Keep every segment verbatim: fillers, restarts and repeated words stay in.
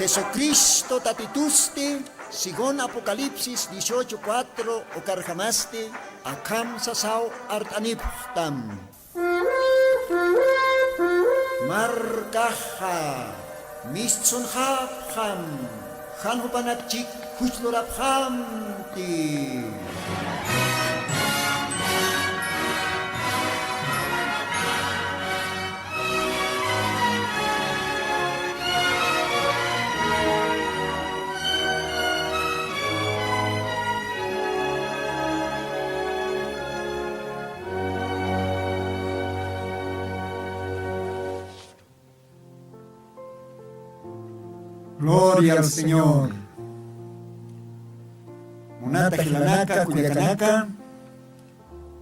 Jesucristo Tatitusti, según Apocalipsis dieciocho cuatro, ukarjamasti, akham sasaw art'anipxtam. Markaxa mistsunxapxam, jan jupanakchik juchlurapxamti. Gloria al Señor. Munata jilanaka, kullakanaka,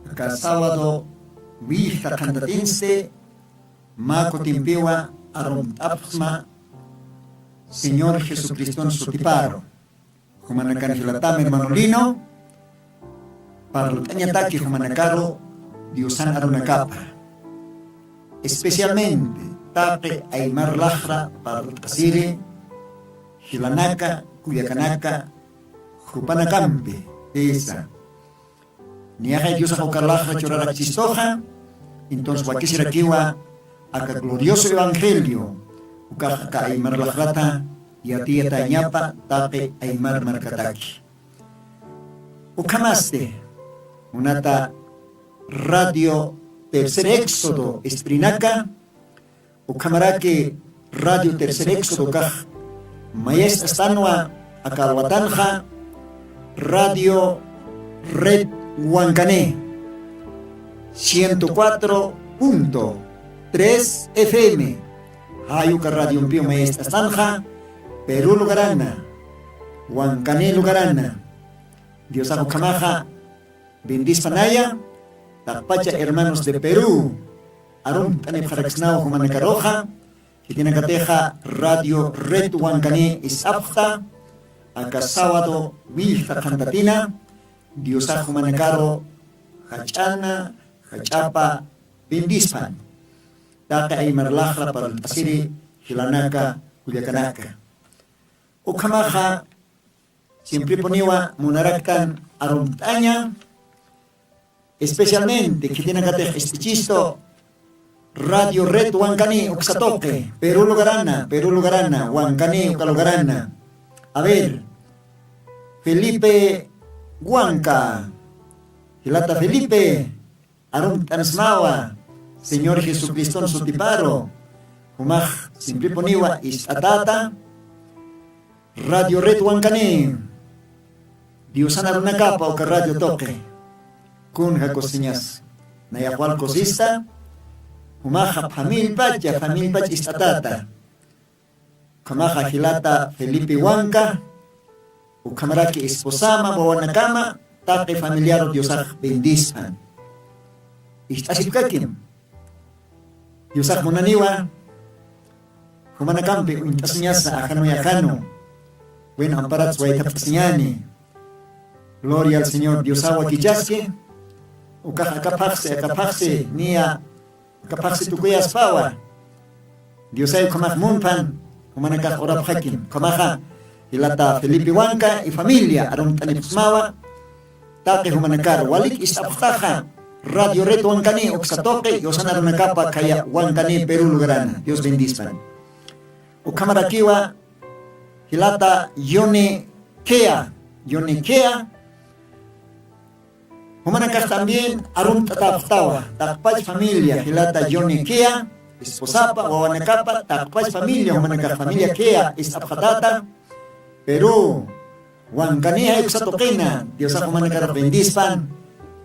aka sábado willta qhantatinsti, mä kutimpiwa arumt'apxsma Señor Jesucriston sutiparu. Jumanakan jilatam hermano Lino, parlt'añataki jumanakaru Diosan arunakapa. Especialmente, taqi aymar laxra parlt'asiri, jilanaka, kullakanaka, jupanakampi, jisa. Niyaxay Diosax uka laxra churarakchistuxa, entonces wakisirakiwa aka glorioso evangelio, ukax aka aymar laxrata yatiyatañapa taqi aymar markataki. Ukhamasti, munata Radio Tercer Éxodo ist'irinaka, ukhamaraki Radio Tercer Éxodo ukax mayast'astanwa aka alwatanxa Radio Red Wankani ciento cuatro punto tres F M. Jay uka radiompiw mayast'astanxa Perú lugarana, Wankani lugarana. Diosax ukhamaxa bendispanaya, taqpacha hermanos de Perú, arumt'anipxaraksnaw jumanakaruxa, khitinakatixa Radio Red Wankani ist'apxta, aka sábado willta qhantatina, Diosax jumanakaru jach'ana, jach'apa bendispan. Taqi aymar laxra parlt'asiri jilanaka, kullakanaka. Ukhamaxa, siemprepuniwa munaraktan arumt'aña, especialmente khitinakatix ist'ichistu Radio Red Wankani uksa tuqi, Perú lugarana, Perú lugarana, Wankani uka lugarana. A ver, Felipe Wanka, jilata Felipe, arumt'ansmawa Señor Jesucriston sutiparu, jumax siemprepuniwa ist'atäta Radio Red Wankani, Diosan arunakapa uka radio tuqi. Kunja kusiñas, nayax wal kusista, jumaxa familipacha, familipacha ist'atäta. Ukhamaxa jilata Felipe Wanka, ukhamaraki esposama, wawanakama, taqi familiaru Diosax bendispan. Ist'asipkakim. Diosax munaniwa, jumanakampi uñt'asiñasa, ajanu, ajanu. Bueno, amparatsa waythapt'asiñani. Gloria al Señor, Diosaw wakichaski. Ukax aka phaxsi, aka phaxsi, niya aka phaxsi tukuyaspawa. Diosay ukhamax munphan, jumanakax urapxakim. Ukhamaxa, jilata Felipe Wanka y familia, arumt'anipxsmawa. Taqi jumanakar, walik ist'apxtaxa, Radio Red Wankani, uksa tuqi, Diosan arunakapa khaya Wankani, Perú lugarana. Dios bendispan. Ukhamarakiwa, jilata Yone Kea, Yone Kea, jumanakax también arumt'atäpxtawa, taqpach familia, jilata Yone Kea, esposapa, wawanakapa, taqpach familia, jumanakax familia Kea, ist'apxatäta, Perú, Wankani uksa tuqina, Diosax jumanakarux bendispan,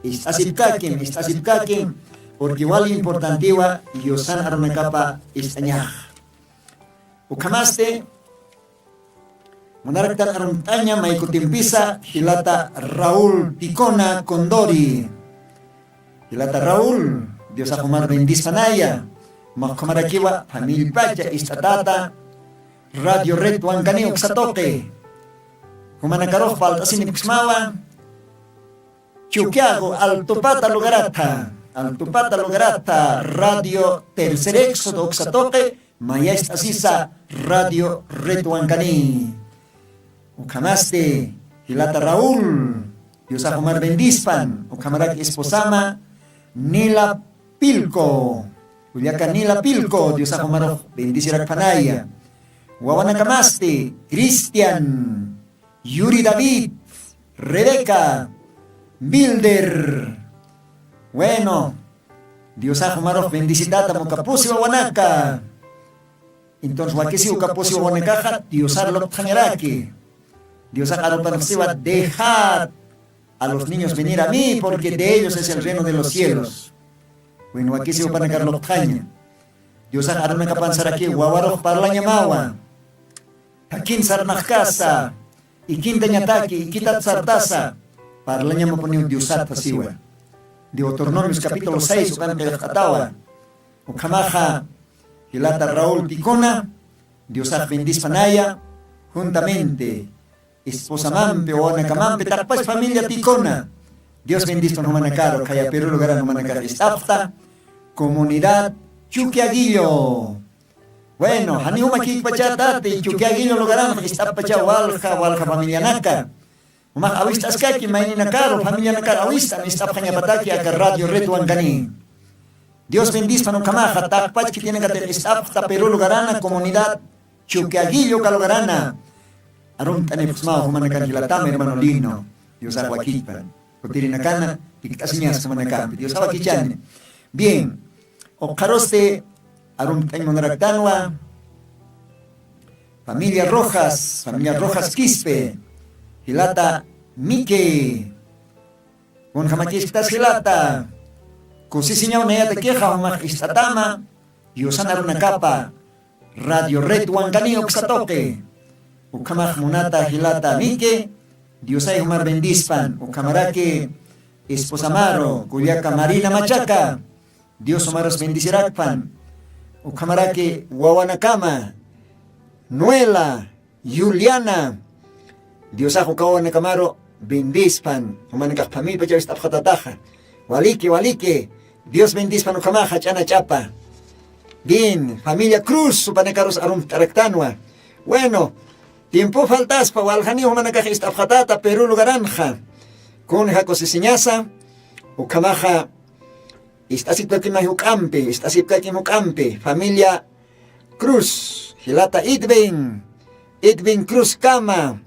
ist'asipkakim, ist'asipkakim, porque wali importantiwa, Diosan arunakapa ist'añax. Ukhamasti, munaraktan arumt'aña may kutimpisa, jilata Raúl Picona Condori. Jilata Raúl, Diosax jumar bendispanaya. Ukhamarakiwa, familipacha ist'atäta, Radio Red Wankani uksa tuqi. Jumanakarux parlt'asinipksmawa, Chuquiago, Altupata lugaratha, Altupata lugaratha, Radio Tercer Éxodo uksa tuqi, Mayast'asisa radio retwankani. Ukhamasti jilata Raúl, Diosax umar bendispan, ukhamaraki esposama Nila Pilco, kullaka Nila Pilco, Diosax umarux bendisirakpanaya. Wawanakamasti Cristian, Yuri David, Rebeca, Bilder. Bueno, Diosax umarux bendisitata mukapusi wawanaka. Entonces wakisi ukapusi wawanakaxa Diosar luptxañaraki. Diosax arupanxsiwa: "Dejad a los niños venir a mí, porque de ellos es el reino de los cielos". Bueno, wakisi upanakar luptxaña. Diosax arunakapan saraki: "Wawarux parlañamawa. Takin sarnaxkasa, ikintañataki, ikitat sartasa, parlañamapuniw Diosat", siwa. Deuteronomios capítulo seis ukan qillqatawa. Ukhamaxa jilata Raúl Ticona, Diosax bendispanaya, juntamente esposamampi, wawanakamampi, taqpach familia Ticona. Dios bendispan jumanakaru, khaya Perú lugaran jumanakax ist'apxta, comunidad Chuquiaguillo. Bueno, janiw makïkpachatati, Chuquiaguillo lugaranx ist'appacha walja, walja familianaka. Umax awist'askaki, mayninakaru, familianakaru awistam ist'apxañapataki aka radio retwankani. Dios bendispan ukhamaxa, taqpach khitinakatix ist'apxta Perú lugarana, comunidad Chuquiaguillo uka lugarana. Arumt'anipxsmaw jumanakan jilatama, hermano Lino. Diosax wakispan. Kutirinakana, tikt'asiñas jumanakampi. Diosax wakichani. Bien. Ukxarusti arumt'añ munaraktanwa. Familia Rojas, familia Rojas Quispe, jilata Miki. Kunjamakisktas jilata. Kusisiñaw nayatakixa jumax ist'atama, Diosan arunakapa radio retwankani uksa tuqi. Ukhamax munata jilata Miki, Diosay jumar bendispan, ukhamaraki esposamaru, kullaka Marina Machaca, Dios jumarus bendisirakpan. Ukhamaraki wawanakama, Noela, Juliana, Diosax uka wawanakamaru bendispan, jumanakax familiapachaw ist'apxatataxa. Waliki, waliki, Dios bendispan ukhamaxa, ch'ana ch'apa. Bien, familia Cruz, jupanakarus arumt'araktanwa. Bueno, tiempo faltaspa, waljaniw jumanakax ist'apxatata Perú lugaranxa. Kunja kusisiñasa, ukhamaxa, ist'asipkakim juk'ampi, ist'asipkakim juk'ampi, familia Cruz, jilata Edwin, Edwin Cruz Cama,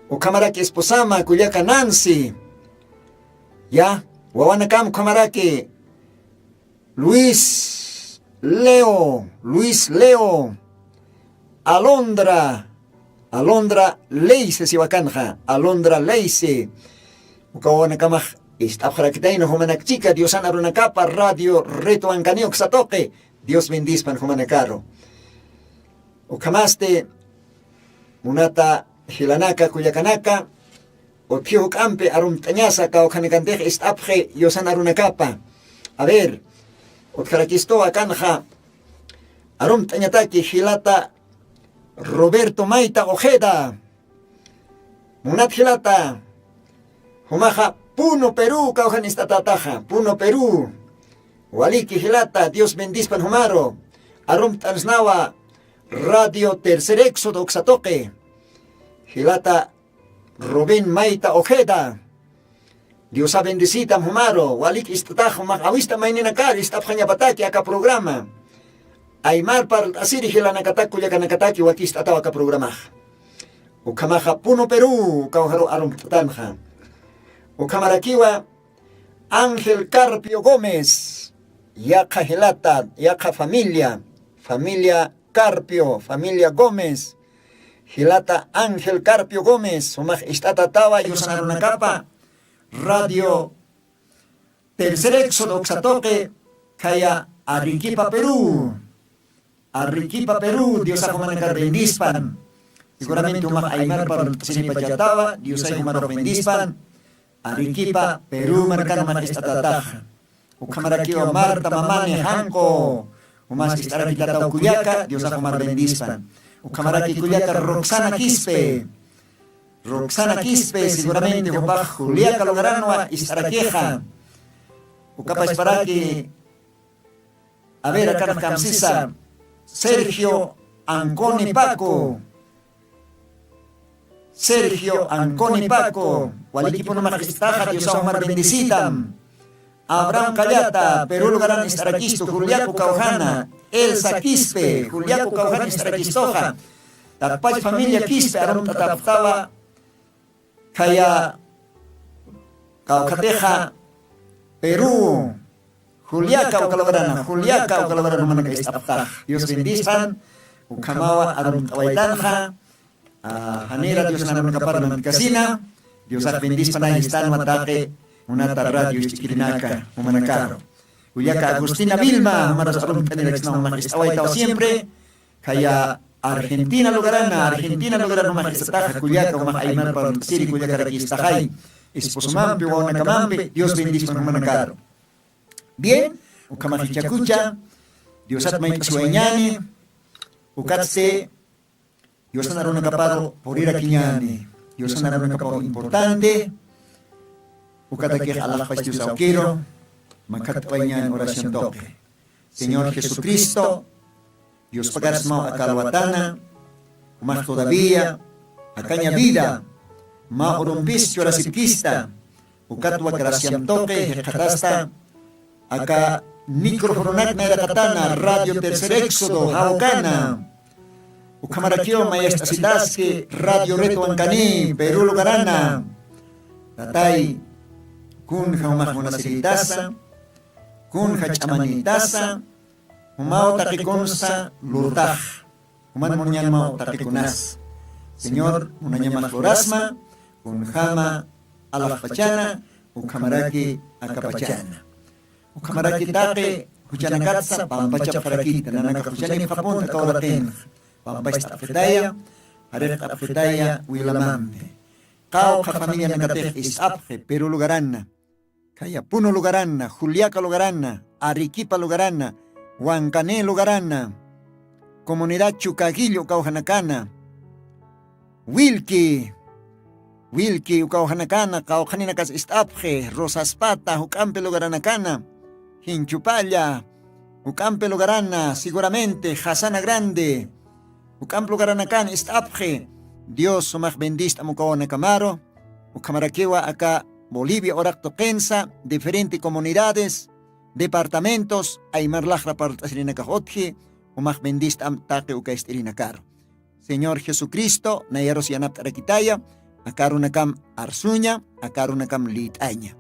ukhamaraki esposama, kullaka Nancy, ya, wawanakam ukhamaraki Luis Leo, Luis Leo, Alondra, Alondra Leice siwakanxa, Alondra Leice. Uka wawanakamax ist'apxarakitayna jumanakchika, Diosan arunakapa radio retwankani uksa tuqi. Dios bendispan jumanakaru. Ukhamasti, munata jilanaka, kullakanaka, utji juk'ampi arumt'añasa, kawkhanikantix ist'apxi Diosan arunakapa. A ver, utjarakistuwa akanxa, arumt'añataki jilata Roberto Mayta Ojeda. Munat jilata, jumaxa Puno, Perú, kawkhan ist'atataxa, Puno, Perú. Waliki jilata, Dios bendispan jumaru. Arumt'ansnawa Radio Tercer Éxodo uksa tuqi. Jilata Rubén Mayta Ojeda. Diosa bendisitam jumaru, walik ist'atax jumax awista mayninakar ist'apxañapataki aka programa. Aymar parlt'asiri jilanakatak kullakanakataki waki ist'ataw aka programax. Ukhamaxa Puno Perú, kawjaru arumt'atanxa. Ukhamarakiwa Ángel Carpio Gómez, yaqha jilata, yaqha familia, familia Carpio, familia Gómez, jilata Ángel Carpio Gómez, jumax ist'atatawa Yusanarunakapa, Radio Tercer Éxodo uksa tuqi, khaya Arequipa, Perú. Arequipa, Perú, Diosax jumanakar bendispan. Seguramente jumax aymar parlt'asiripachatawa, Diosay jumarux bendispan. Arequipa, Perú markan jumax ist'atataxa. Ukhamarakiwa Marta Mamani Janco, jumas ist'arakitataw kullaka, Diosax jumar bendispan. Ukhamaraki kullaka Roxana Quispe. Roxana Quispe, seguramente jupax Juliaca lugaranwa ist'arakixa. Ukapachparaki, a ver, akan kamsisa. Sergio Anconi Paco. Sergio Anconi Paco, walikipunumax istaxa, Diosaw jumar bendecitam. Abraham Callata, Perú lugaran ist'arakistu, Juliaco Caujana, Elsa Quispe, Juliaco Caujana ist'arakistuxa. Tatpach familia Quispe arumt'atapxtawa. Khaya kawkhatixa Perú, Juliaca uka lograna, Juliaca uka lograna jumanaka ist'apxtax. Dios bendispan, ukhamawa arumt'awaytanxa. Janira Dios nanakapar nantkasina. Diosax bendispanay istanwa taqi munata radio isch'ikirinaka jumanakaru. Juliaca Agustina Vilma jumaras arumt'aniraksna, jumax ist'awaytaw siempre. Khaya Argentina lugarana, Argentina lugarana jumax ist'ataxa, Juliaca jumax aymar parlt'asiri, Juliacaraki istaxay. Esposomampi wawanakamampi Dios bendispan jumanakaru. Bien, ukhamax ichakucha Diosat mayt'asiwayñani. Ukatsti Diosan arunakaparu purirakiñani. Diosan arunakaparu importante. Ukatakix alaxpach Dios awkiru makhat'awayñani oración tuqi. Señor Jesucristo, Diospakarsmaw aka alwatana, jumax todavía akaña vida mä urumpis churasipkista. Ukatwa graciam tuqi jikxatasta aka microfononak nayraqatana Radio Tercer Éxodo jawkana. Ukhamarakiw mayast'asitaski Radio Reto Ancaní Perú lugarana. Tatay, kunja jumax munasirïtasa, kunja ch'amañïtasa, jumaw taqikunsa lurtax. Juman munañanmaw taqikunas. Señor, munañamax lurasma, kunjama alaxpachana, ukhamaraki akapachana. Ukhamaraki taqi juchanakatsa pampachapxarakita, nanakax juchanipxapunta aka uraqinxa. Pampacht'apxitaya, jariqt'apxitaya wilamampi. Qawqha familianakatix ist'apxi Perú lugarana, khaya Puno lugarana, Juliaca lugarana, Arequipa lugarana, Huancané lugarana, comunidad Chucaguillo ukawjanakana, Wilki, Wilki ukawjanakana, qawqhaninakas ist'apxi, Rosaspata, juk'ampi lugaranakana, Jinchupalla, juk'ampi lugarana, seguramente, Jasana Grande, juk'ampi lugaranakana ist'apxi. Dios sumax bendist'am uka wawanakamaru. Ukhamarakiwa aka Bolivia uraq tuqinsa, diferente comunidades, departamentos, aymar laxra parlt'asirinakax utji, jumax bendist'am taqi uka ist'irinakaru. Señor Jesucristo, nayarus yanapt'arakitaya, aka arunakam arsuña, aka arunakam lït'aña.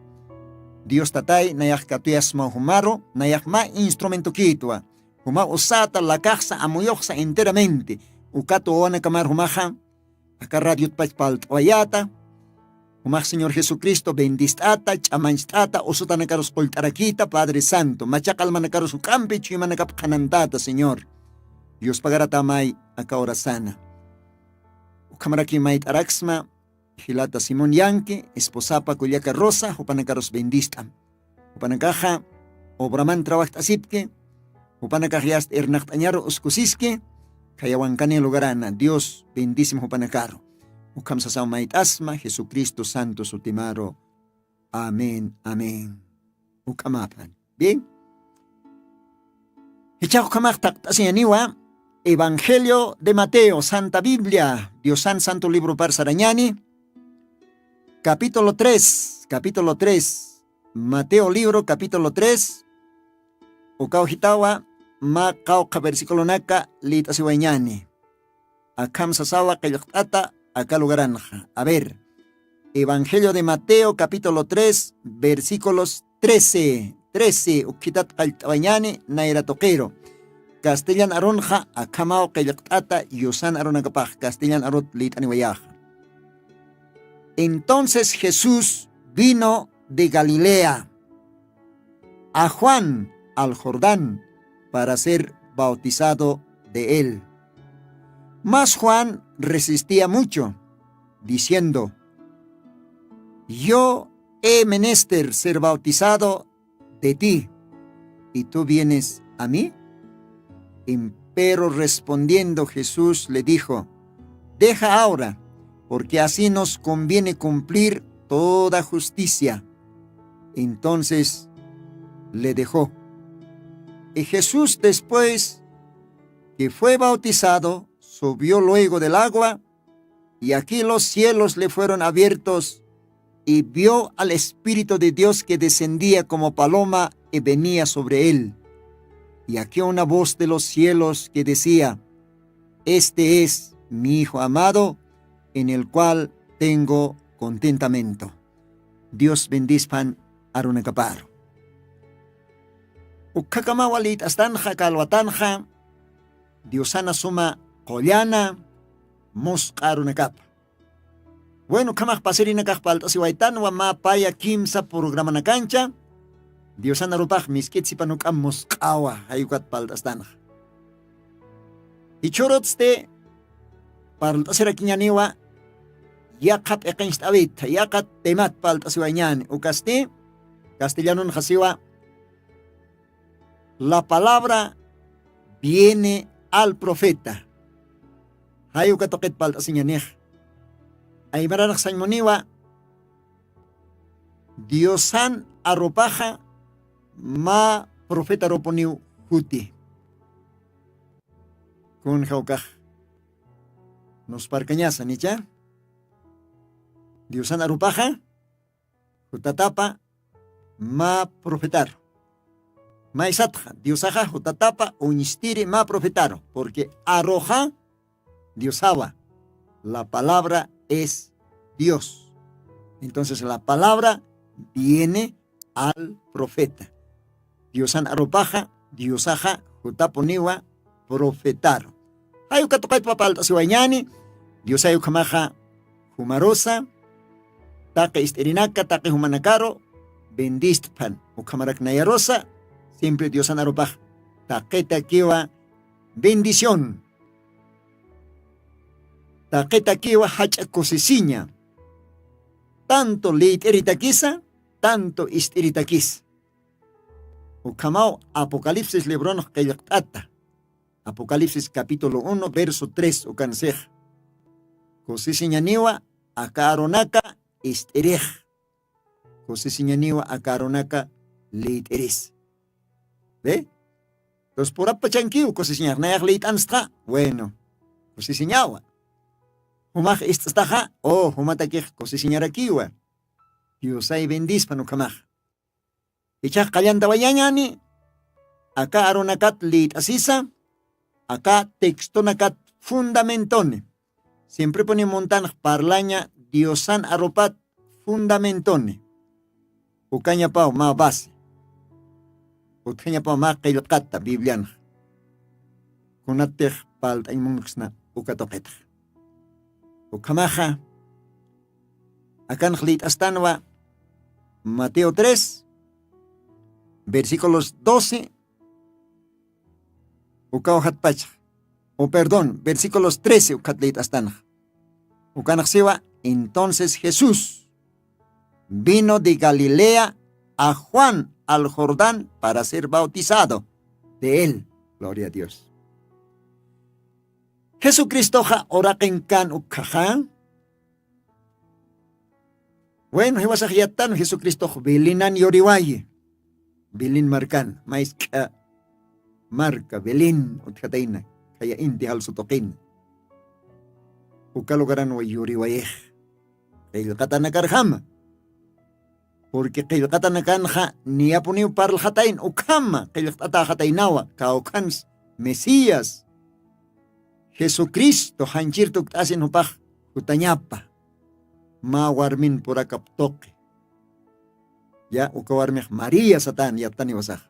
Dios Tatay, nayax katuyasma jumaru, nayax mä instrumentokïtwa. Juma usata lakaxsa, amuyuxsa enteramente. Ukat wawanakamar jumaxa, aka radiotpach palt'awayäta. Jumax Señor Jesucristo bendist'ata, ch'amancht'ata, usutanakarus qullt'arakïta, Padre Santo. Machaq almanakarus juk'ampi chuymanakap qhanantäta, Señor. Diospagaratämay aka urasana. Ukhamaraki mayt'araksma, jilata Simón Yanqui, esposapa Kullaka Rosa, jupanakarus bendist'am. Jupanakaxa obraman trabajt'asipki, jupanakax yast irnaqt'añaru uskusiski, khaya Huancané lugarana, Dios bendisim jupanakaru. Ukham sasaw mayt'asma, Jesucristo santo sutimaru. Amén, amén. Uk'amapan. Bien. Jichhax ukhamax taqt'asiñaniwa, Evangelio de Mateo, Santa Biblia, Diosan santo libropar sarañani, capítulo tres, capítulo tres, Mateo libro, capítulo tres, ukaw jitawa, mä qawqha versiculonaka lït'asiwayñani. Akham sasawa qillqt'ata aka lugaranxa. A ver, Evangelio de Mateo, capítulo tres, versículos trece, trece, ukkhitat qallt'awañani nayra tuqiru. Castellan arunxa akhamaw qillqt'ata yusan arunakapax, castellan arut lït'aniwayaxa. Entonces Jesús vino de Galilea a Juan al Jordán para ser bautizado de él. Mas Juan resistía mucho, diciendo: "Yo he menester ser bautizado de ti, y tú vienes a mí". Empero respondiendo Jesús le dijo: "Deja ahora, porque así nos conviene cumplir toda justicia". Entonces le dejó. Y Jesús, después que fue bautizado, subió luego del agua, y aquí los cielos le fueron abiertos, y vio al Espíritu de Dios que descendía como paloma y venía sobre él. Y aquí una voz de los cielos que decía: "Este es mi Hijo amado, en el cual tengo contentamiento". Dios bendispan arunakaparu. Ukhakamawa lït'astanxa kalwatanxa Diosana suma qullana musq'a arunakapa. Bueno, ukhamax pasirinakax palt'asiwaytanwa mä paya kimsa programanakancha Diosan arupax misk'it sipan juk'am musq'awa jayukat palt'astanxa. Jichhurutsti parlt'asirakiñaniwa yaqha p'iqincht'awit yaqha temat palt'asiwayñani ukasti castellanunxa siwa: "La palabra viene al profeta". Jay uka tuqit palt'asiñanix aymaranx sañmuniwa: "Diosan arupaxa mä profetarupuniw juti". Kunxa ukax nusparkañasa nicha? Diosan arupaxa jutatapa mä profetaru. Maysatxa Diosaxa jutatapa uñstiri mä profetaru, porque aruxa Diosawa. La palabra es Dios. Entonces la palabra viene al profeta. Diosan arupaxa Diosaxa jutapuniwa profetaru. Jay uka tuqitpa palt'asiwayñani. Diosay ukhamaxa jumarusa taqi ist'irinaka taqi jumanakaru bendistpan ukhamarak nayarusa siempre Diosan arupax taqitakiwa bendición. Taqitakiwa jach'a kusisiña tanto lït'iritakisa tanto ist'iritakisa. Ukhamaw Apocalipsis libronx qillqt'ata. Apocalipsis capítulo uno verso tres ukansix: "Kusisiñaniwa aka arunaka ist'irix. Kusisiñaniwa aka arunaka lït'iris". ¿Ve? Entonces purapachankiw kusisiñax nayax lït'anstxa, bueno, kusisiñawa. Jumax ist'staxa o jumatakix kusisiñarakiwa. Diosay bendispan ukhamax. Ichax qallantawayañani aka arunakat lït'asisa aka textonakat fundamentoni. Siemprepuni muntanx parlaña diosan arupat fundamentoni. Ukañapaw mä base utjañapaw mä qillqata biblianx. Kunatix palt'añ munksna uka tuqitx. Ukhamaxa akanx lït'astanwa mateo tres versículos doce ukaw jatpachax o perdón versículos trece ukhat lït'astanxa. Ukanxsiwa entonces jesús vino de galilea a juan al jordán para ser bautizado de él. Gloria a dios. Jesucristoxa uraqin kan ukkhaxa. Bueno jiwasax yattan jesucristox belinan yuriwayi. Belin markan maysk'a marka belin utjatayna khaya inti jalsutuqina. Uka lugaranwa yuriwayix qillqatanakarjama. Purqui qillqatanakanxa niyapuniw parlxatayn ukhama qillqt'atäxataynawa kawkhans mesías jesucristo janchir tukt'asin jupax jutañapa mä warmin purakap tuqi. Ya uka warmix maría satän yattaniwasax.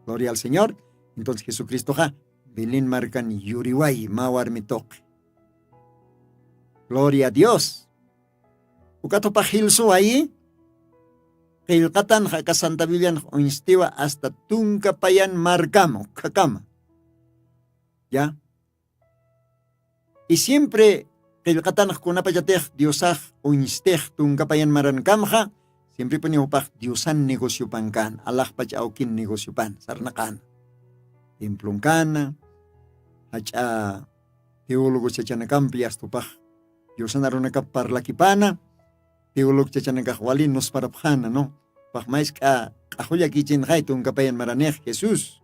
Gloria al señor. Entonces jesucristoxa belin markan yuriwayi mä warmi tuqi. Gloria a dios. Ukat jupax jilsuwayi qillqatanxa aka santa biblianx uñstiwa asta tunka payan markama ukhakama. Ya. Y siempre qillqatanx kunapachatix diosax uñstix tunka payan marankamxa siemprepuni jupax diosan negociopan kan alaxpach awkin negociopan sarnaqana. Templonkana jach'a teólogos chachanakampi asta jupax diosan arunakap parlakipana. Teolog chachanakax wali nusparapxana no jupax maysk'a q'axullakichinxay tunkapayan maranix jesús.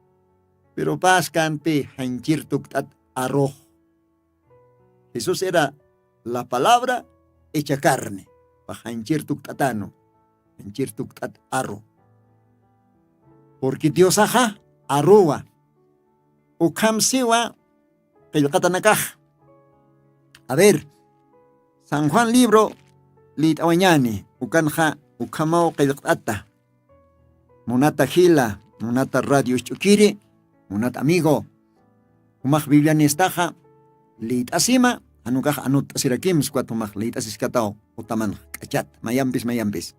Pero paskanpi janchir tukt'at arux. Jesús era la palabra hecha carne. Pa janchir tukt'atanu, janchir tukt'at aru. Porque diosaxa aruwa. Ukham siwa qillqatanakax. A ver, san juan libro lït'awañani ukanxa. Ukhamaw qillqt'ata. Munata jila, munata radio isch'ukiri, munata amigo, jumax biblianistaxa lït'asima. Janukax anutt'asirakim skwat jumax lït'asiskataw. Utamanx k'achat mayampis mayampis.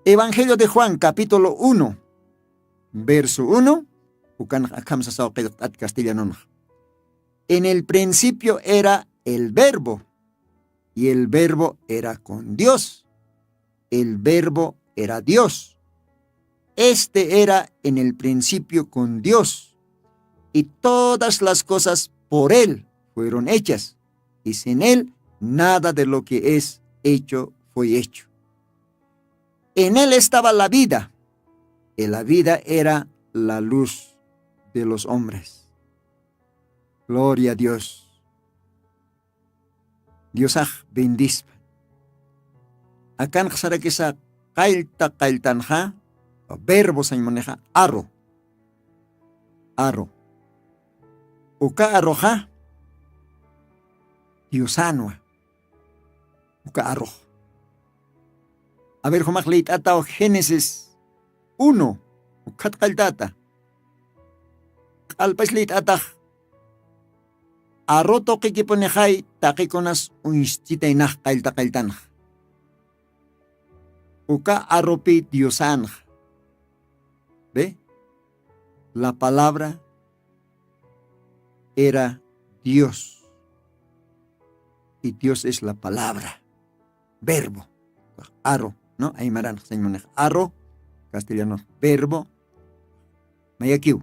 Evangelio de juan capítulo uno, verso uno. Ukanx akham sasaw qillqt'at castellanunx. En el principio era el verbo, y el verbo era con dios. El verbo era dios. Este era en el principio con dios, y todas las cosas por él fueron hechas, y sin él nada de lo que es hecho fue hecho. En él estaba la vida, y la vida era la luz de los hombres. Gloria a dios. Diosax bendispa. Akanxsarakisa qallta qalltanxa, verbo sañmunixa aru. Aru. Uka aruxa diosanwa. Uka arux. A ver jumax lït'ataw génesis uno, ukhat qalltata. Q'alpach lït'atax aru tuqikipunixay taqikunas uñschitaynax qallta qalltanxa. Uka arupi diosanxa. Ve, la palabra era dios. Y dios es la palabra, verbo. Aru, no, aymaranx sañmunix aru, castellanox verbo. Mayakiw.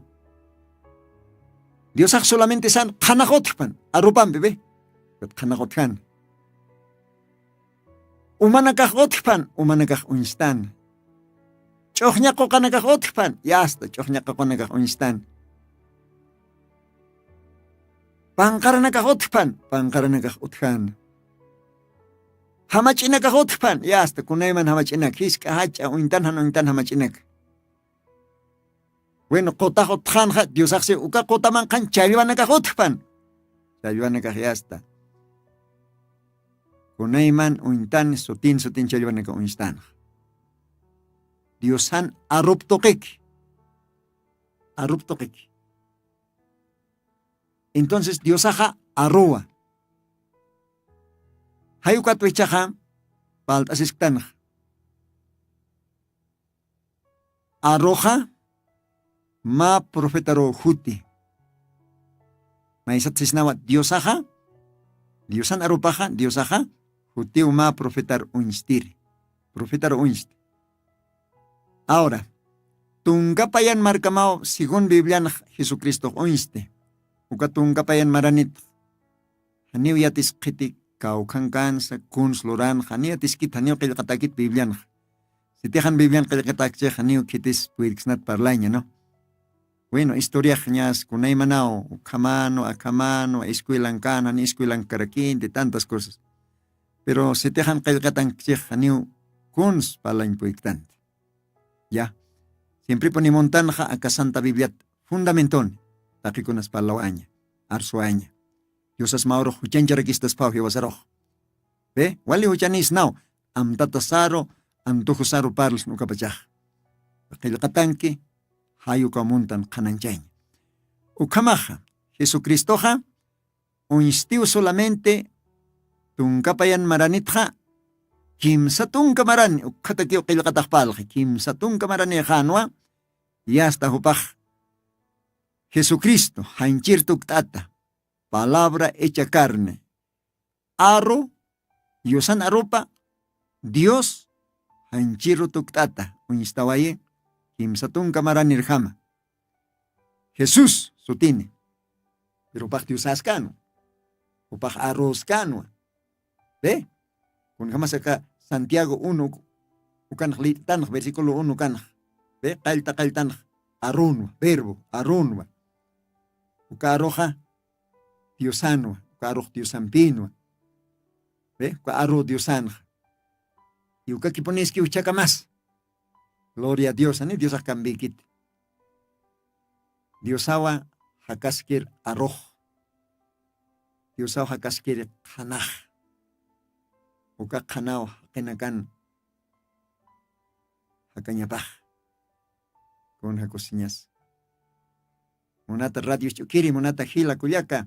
Diosax solamente san qhanax utjpan arupampi ve. Qhanax utjan. Umanakax utjpan umanakax uñstan. Ch'uxña quqanakax utjpan yasta ch'uxña quqanakax uñstan. Panqaranakax utjpan panqaranakax utjan. Jamach'inakax utjpan yasta kunayman jamach'inak jisk'a jach'a uñtan jan uñtan jamach'inak. Wino qutax utxanxa diosaxsi uka qutaman qhan challwanakax utjpan. Challwanakax yasta kunayman uñtan sutin sutin challwanaka uñstanxa. Diosan arup tuqiki. Arup tuqiki. Entonces diosaxa aruwa. Jay ukatwichaxa palt'asisktanxa. Aruxa mä profetaru juti. Maysat sisnawa diosaxa diosan arupaxa diosaxa jutiw mä profetar uñstiri. Profetar uñsti. Ahora tunka payan markamaw según biblianx jesucristox uñsti. Uka tunka payan maranitx janiw yatis qhiti kawkhankansa kuns luranxa janiw yatiskit janiw qillqatakit biblianxa. Sitixan biblian qillqatakchix janiw khitis puyirksnat parlaña no. Wino historiaxñas kunaymanaw ukhamanu akhamanu escuelankan janiw escuelankarakinti tantas cosas. Pero sitixan qillqatankchix janiw kuns parlañ puyktanti. Ya. Siempripuni muntanxa aka santa bibliat fundamentoni taqikunas parlawaña arsuwaña. Diosas mawrux juchancharakistaspaw jiwasarux. Be wali juchanisnaw amtatasaru antujusaru parlsn ukapachax. Qillqatanki jayukaw muntan qhananchaña. Ukhamaxa jesucristoxa uñstiw solamente tunka payan maranitxa kimsa tunka marani ukkhatakiw qillqataxpalxi kimsa tunka maranixanwa. Yasta jupax jesucristo janchir tukt'ata palabra hecha carne aru yusan arupa dios janchiru tukt'ata uñstawayi kimsa tunka maranirjama. Jesús sutini. Pero jupax diosaskanwa jupax arruskanwa. Ve kunjamas aka santiago uno ukanx lit'tanx versículo uno kanx ve qallta qalltanx Aarunwa, verbo Aarunwa. Uka aruxa diosanwa, uka arux diosampinwa. Uka aru diosanxa. Y ukakipuniski uchakamas. Gloria a dios ani diosax kambikit. Diosawa jakaskir arux. Diosaw jakaskir qhanax. Uka qhanaw jaqinakan jakañapax. Kun jakusiñas munata radio ch'ukiri munata jila kullaka.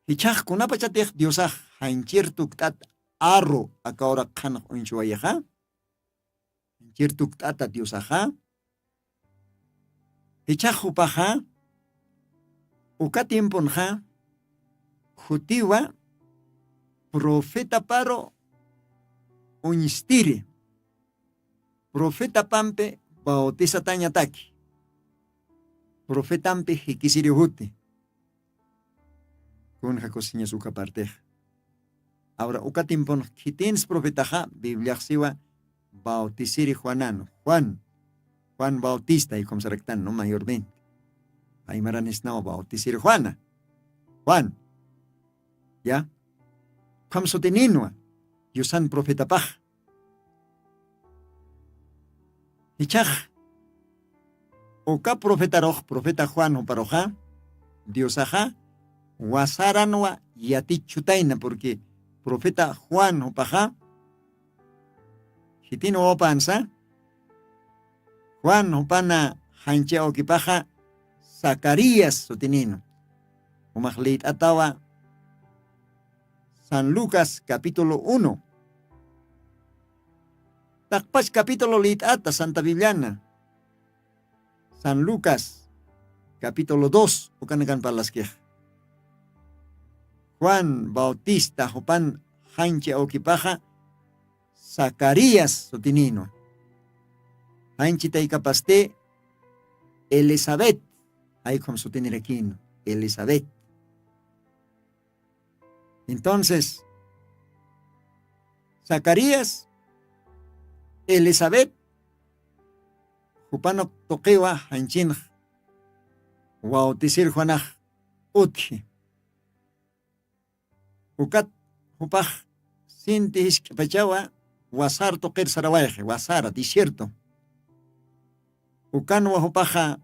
Jichhax kunapachatix diosax janchir tukt'at arru akawra qhanx uñchuwayaxa. Janchir tukt'ata diosaxa. Jichhax jupaxa uka tiemponxa jutiwa profetaparu uñstiri. Profetapampi bautisatañataki. Profetampi jikisiri juti. Kun jakusiñas uka partix. Awra uka tiempon khitins profetaxa bibliaxsiwa bautisiri juanan juan. Juan bautista ikhumsaraktan no mayormente. Aymaranisnawa bautisiri juana. Juan ya. Ukham sutininwa yusan profetapax. Jichhax uka profetarux profeta juan juparuxa diosaxa wasaranwa yatichutayna purqui profeta juan jupaxa. Jitin wawapansa juan jupana janchi awkipaxa zacarías sutininu. Jumax lït'atawa san lucas capítulo uno. Taqpach capítulo lït'ata santa bibliana. San lucas capítulo dos ukanakan parlaskix. Juan bautista jupan janchi awkipaxa zacarías sutininu. Janchi taykapasti elisabet. Jaykhum sutinirakinu elisabet. Entonces zacarías elisabet jupanuk tuqiwa janchinx wawtisir juanax utji. Ukat jupax sinti jisk'pachawa wasar tuqir sarawayxi wasara desierto. Ukanwa jupaxa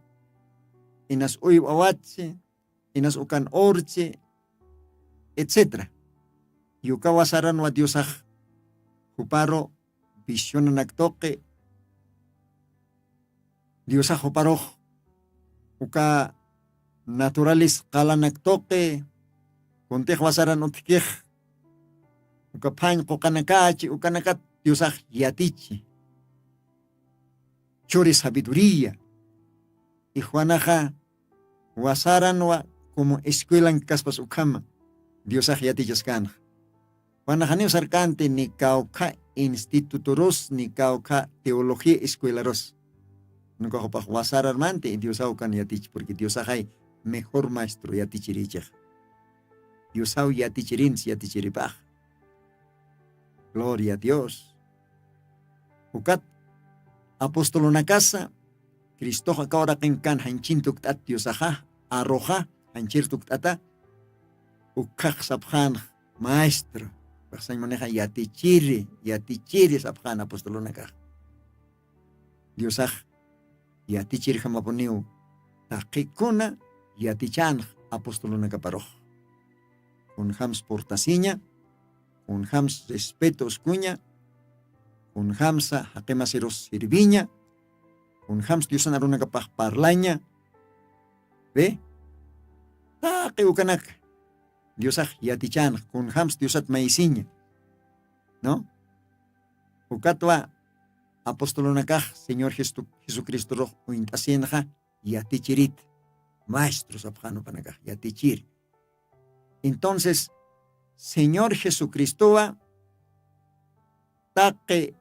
inas uywawatsi inas ukan urtsi etcetera. Yuka wasaranwa diosax juparu visionanak tuqi diosax juparux uka naturalis qalanak tuqi kuntix wasaran utjkix uka phañ quqanakachi ukanakat diosax yatichi. Churi sabiduría. Ixwanaxa wasaranwa kumu escuelan kaspas ukhama diosax yatichaskanxa. Wanaxaniw sarkanti ni kawkha instituturus ni kawkha teología escuelarus. Nukaxupax wasararmanti diosaw kan yatichi purqui diosaxay mejor maestro yatichirichix. Diosaw yatichirinsi yatichiripax. Gloria a dios. Ukat apostolunakasa cristox akawraqin kan janchin tukt'at diosaxa aruxa janchir tukt'ata. Ukhax sapxanx maestro. Paxsañ manexa yatichiri yatichiri sapxan apostolunakax. Diosax yatichirjamapuniw taqikuna yatichanx apostolunakaparux. Kunjams purtasiña kunjams respeto uskuña kunjamsa jaqimasirus sirviña kunjams diosan arunakapax parlaña. Ve taqi ukanaka diosax yatichanx kunjams diosat maysiña. No ukatwa apostolunakax señor jesucristorux uñt'asinxa yatichirit maestro sapxanupanakax yatichiri. Entonces señor jesucristowa taqi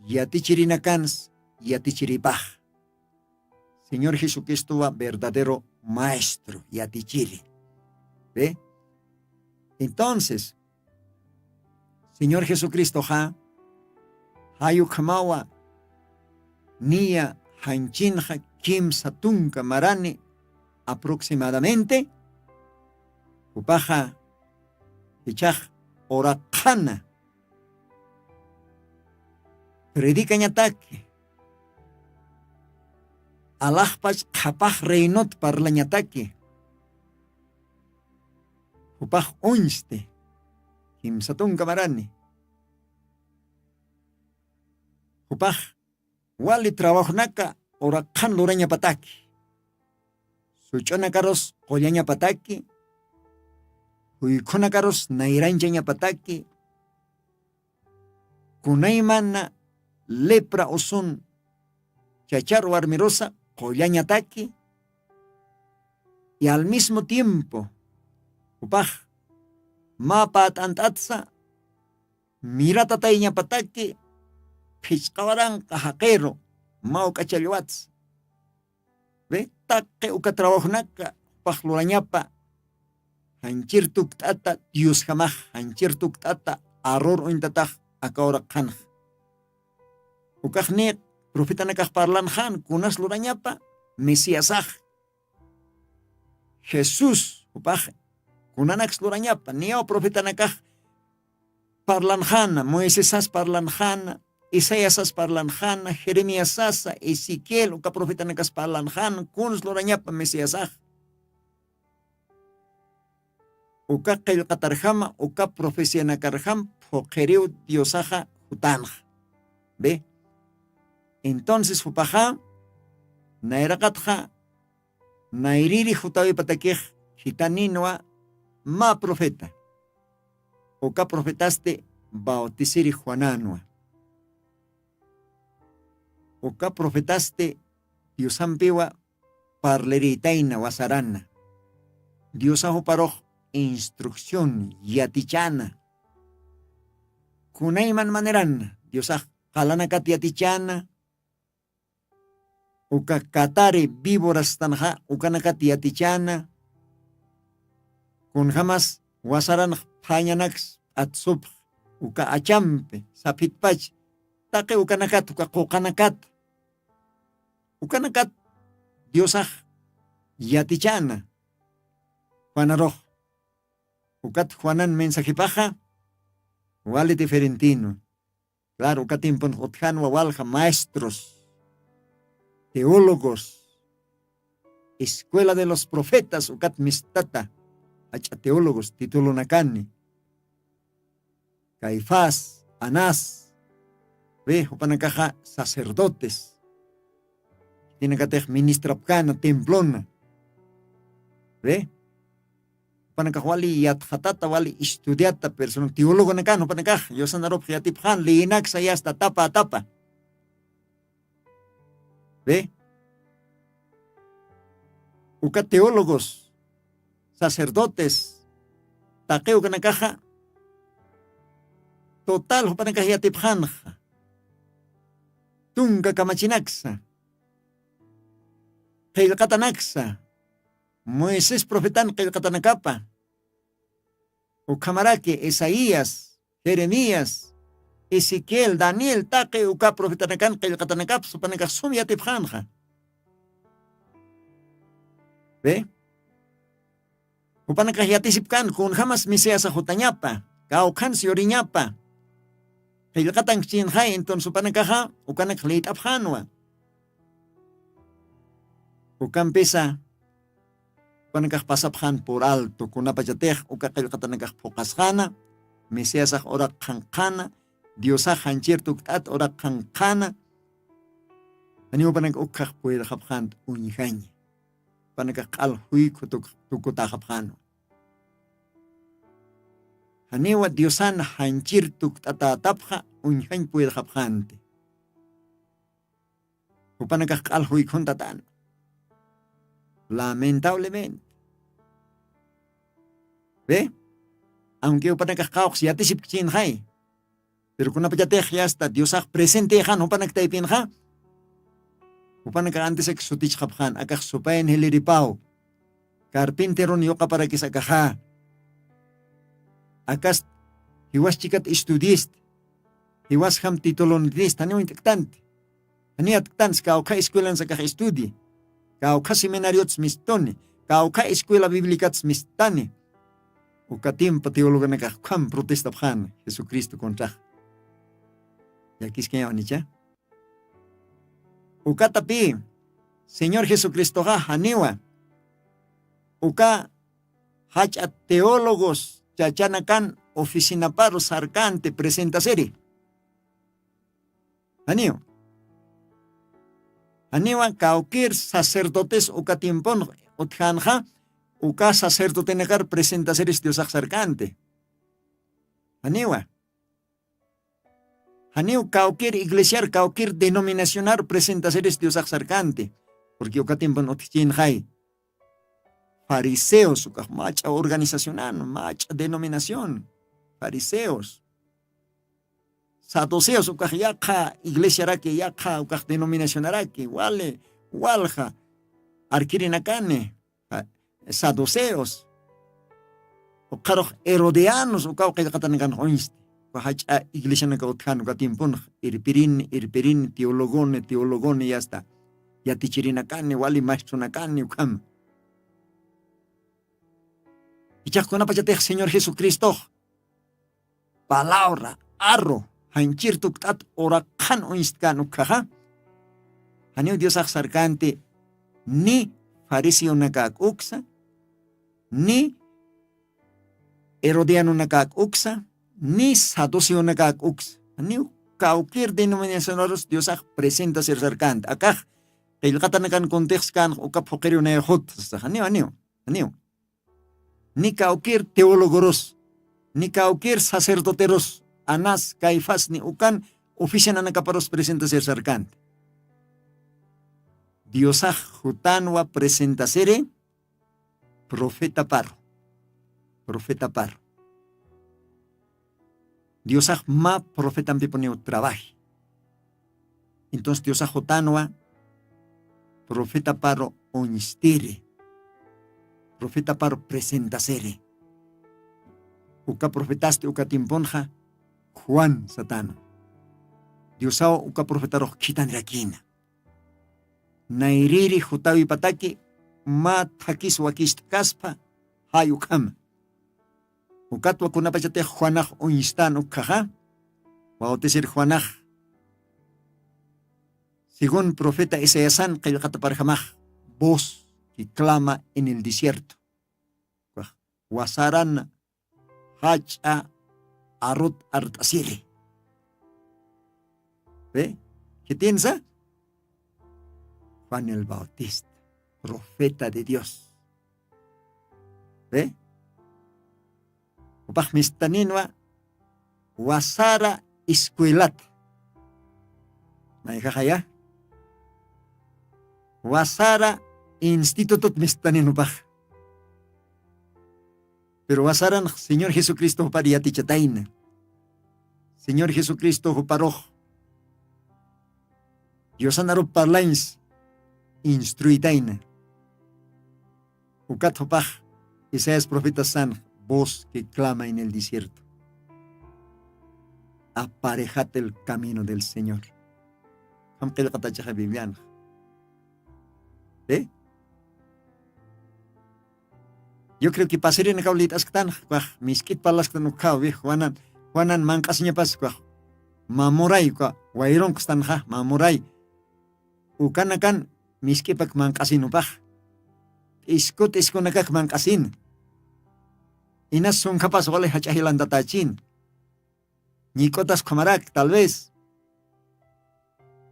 yatichirinakans yatichiripax. Señor jesucristowa verdadero maestro yatichiri. Ve entonces señor jesucristoxa jayukhamawa niya janchinxa kimsa tunka marani aproximadamente. Jupaxa jichhax uraqxana predikañataki, alaxpach qhapax reinot parlañataki. Jupax uñsti kimsa tunka marani. Jupax wali trabajonaka uraqxan lurañapataki, such'unakarus qullañapataki, juykhunakarus nayranchañapataki, kunaymana lepra usun chachar warmirusa qullañataki. Y al mismo tiempo jupax mä pät'ant'atsa miratatayñapataki phichqa waranqa jaqiru mawk'a challwatsa. Ve, taqi uka trabajonaka jupax lurañapa janchir tukt'ata diosjamax, janchir tukt'ata arrur uñtatax aka uraqxanxa. Ukaxniq profetanakax parlanxan kunas lurañapa mesiasax. Jesús jupax kunanaks lurañapa niyaw profetanakax parlanxana, moisesas parlanxana, isaiasas parlanxana, jeremiasasa, ezequiel uka profetanakas parlanxana kunas lurañapa mesiasax. Uka qillqatarjama uka profecianakarjam phuqhiriw diosaxa jutanxa. Ve, entonces jupaxa nayraqatxa nayriri jutawipatakix jitaninwa mä profeta. Uka profetasti bautisiri juananwa. Uka profetasti diosampiwa parliritayna wasarana. Diosax juparux instrucción yatichana. Kunayman maneran diosax qalanakat yatichana. Uka katari víborastanxa ukanakat yatichana. Kunjamas wasaranx phañanaks p'atsupx uka achampi saphitpach taqi ukanakat uka quqanakat ukanakat diosax yatichana. Juanarux ukat juanan mensajipaxa wali diferentinwa. Claro uka tiemponx utjanwa walja maestros, teólogos, escuela de los profetas ukat mistata jach'a teólogos titulonakani. Caifás, anás, ve jupanakaxa sacerdotes, jinakatix ministrapkana templona. Ve jupanakax wali yatxatata wali estudiata persona teologonakan jupanakax yusanarupx yatipxan leyinaksa yasta tapa tapa. Ve uka teólogos, sacerdotes, taqi ukanakaxa total jupanakax yatipxanxa tunka kamachinaksa, qillqatanaksa, moisés profetan qillqatanakapa ukhamaraki isaías, jeremías, ezequiel, daniel taqi uka profetanakan qillqatanakapsa jupanakax sum yatipxanxa. Ve jupanakax yatisipkan kunjamas mesiasax jutañapa, kawkhansi yuriñapa. Qillqatank chinxay entonces jupanakaxa ukanakax liyt'apxanwa. Ukampisa jupanakax pasapxan pur alto kunapachatix uka qillqatanakax phuqasxana, mesiasax uraqxanqxana, diosax janchir tukt'at uraqxanqxana. Janiw jupanak ukxax puyrxapxanta uñjaña. Jupanakax q'al juykhu tukutaxapxanwa. Janiwa diosan janchir tukt'atätapxa uñjañ puyrxapxanti. Jupanakax q'al juykhuntatan. Lamentablemente, ve, aunque jupanakax qawqs yatisipkchinxay, pero kunapachatix yasta diosax presentexan jupanak taypinxa, jupanakax antisak sutichxapxan akax supayan jiliripaw, carpinteron yuqaparakis akaxa. Akas jiwas chikat estudiista, jiwasjam titulonitista janiw int'ktanti. Janiw atktansi kawkha escuelansa kax estudi, kawkha seminariots mistuni, kawkha escuela biblicats mistani. Uka tiempo teologonakax ukham protestapxan jesucristo contrax. Llakiskañawan icha? Ukatapï señor jesucristoxa janiwa uka jach'a teólogos chachanakan oficinaparu sarkanti presentasiri. Janiw, janiwa kawkir sacerdotes uka tiempon utjanxa uka sacerdotenakar presentasiris diosax sarkanti. Janiwa, janiw kawkir iglesiar kawkir denominacionar presentasiris diosax sarkanti. Purqui uka tiempon utjchinxay fariseos ukax mach'a organizacionan mach'a denominacion, fariseos, saduceos ukax yaqha iglesiaraki yaqha ukax denominacionaraki wali walja arkirinakani, saduceos, ukxarux herodianos ukaw qillqatanakanx uñsti. Uka jach'a iglesianaka utjan uka tiemponx irpirini irpirini teologoni teologoni yasta yatichirinakani wali maestronakani ukhama. Ichax kunapachatix señor jesucristox palabra arru janchir tukt'at uraqhan uñstkan ukkhaxa, janiw diosax sarkanti ni fariseonakak uksa, ni herodianonakak uksa, ni saduceonakak uksa, janiw kawkir denominacionarus diosax presentasir sarkanti akax qillqatanakan kuntixskanx uka phuqiriw nayxut sasax janiw janiw janiw ni kawkir teologorus ni kawkir sacerdoterus, anas caifas ni ukan oficinanakaparus presentasir sarkanti. Diosax jutanwa presentasiri profetaparu profetaparu diosax mä profetampipuniw trabaji. Entonces diosax jutanwa profetaparu uñstiri profetaparu presentasiri. Uka profetasti uka tiemponxa juan satanu. Diosaw uka profetarux khitanirakina nayriri jutawipataki mä thakis wakist'kaspa jay ukhama. Ukatwa kunapachatix juanax uñstan ukkhaxa bautisir juanax según profeta isaiasan qillqataparjamax voz que clama en el desierto. Wasaran jach'a arut art'asiri. Ve khitinsa juan el bautista profeta de dios. Ve jupax mistaninwa wasara escuelata mayjaxaya wasara institutut mistanin jupax. Pero wasaran señor jesucristo jupar yatichatayna. Señor jesucristo juparux diosan arup parlañs instruytayna. Ukat jupax isaías profetas sanx voz que clama en el desierto, aparejat el camino del señor. Jam qillqatachaxa biblianx. ¿Sí? Yo creo que pasirinakaw lït'asktanx kwax misk'it parlasktan ukhaw wi juanan juanan manq'asiñapas kwax mamuray kwa wayrunqstanxa mamuray. Ukanakan misk'ipak manq'asinupax t'isku t'iskunakak manq'asina. Inas sunkhapas wali jach'a jilantatächina. Ñik'utas qhamarak tal vez